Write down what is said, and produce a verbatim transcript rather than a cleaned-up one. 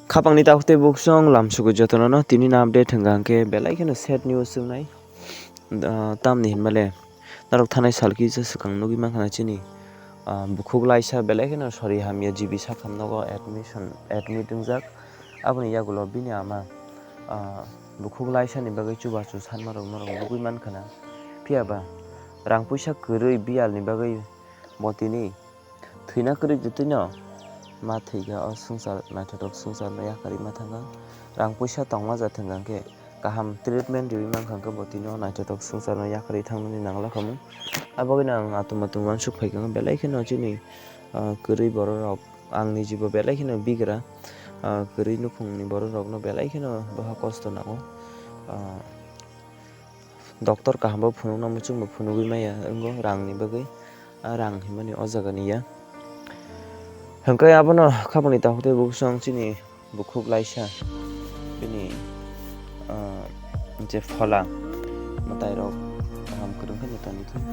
Khapangni takhuk tei bukhuk song lamsugo jotono no tini na update hwnka hwnkhe belai kheno sad news wngnai. Ah, tamni hinmale norok thanai salki je swkang nugwi mankha na chini, ah, bukhuk laisa belai kheno sori hamya G B sakham nogo admission, admit wngjak. Aboni yagulo bini ama, ah, bukhuk laisani bagwi chubachu sanmarok norok nugwi mankha na. Phiya ba rang puisa kwrwi biyalni bagwi bo tini thwina kwrwi twi no ma thwikha, o swngchar naithothok swngcharno yakarwi ma thangkha. Rang puisa tongma ja thangkha hwnkhe kaham treatment riwi mankha hwnkhe bo tini o naithothok swngcharno yakarwi thangnani nangla khamu. Abagwino ang atum atum uansuk phaikha belai kheno chini, ah, kwrwi bororok, ang nijibo belai kheno bigra, ah, kwrwi nukhungni bororokno belai kheno boha kosto nango. Ah, Doctor kaham bo phunukna muchung bo phunugwi maya wngo rangni bagwi. A rang hinmani o jagani ya. Hwnkhe abono khapangni takhuk tei bukhuk song chini bukhuk laisa bini, ah, je phola mwtairok kaham kwrwng khe mwtani thung.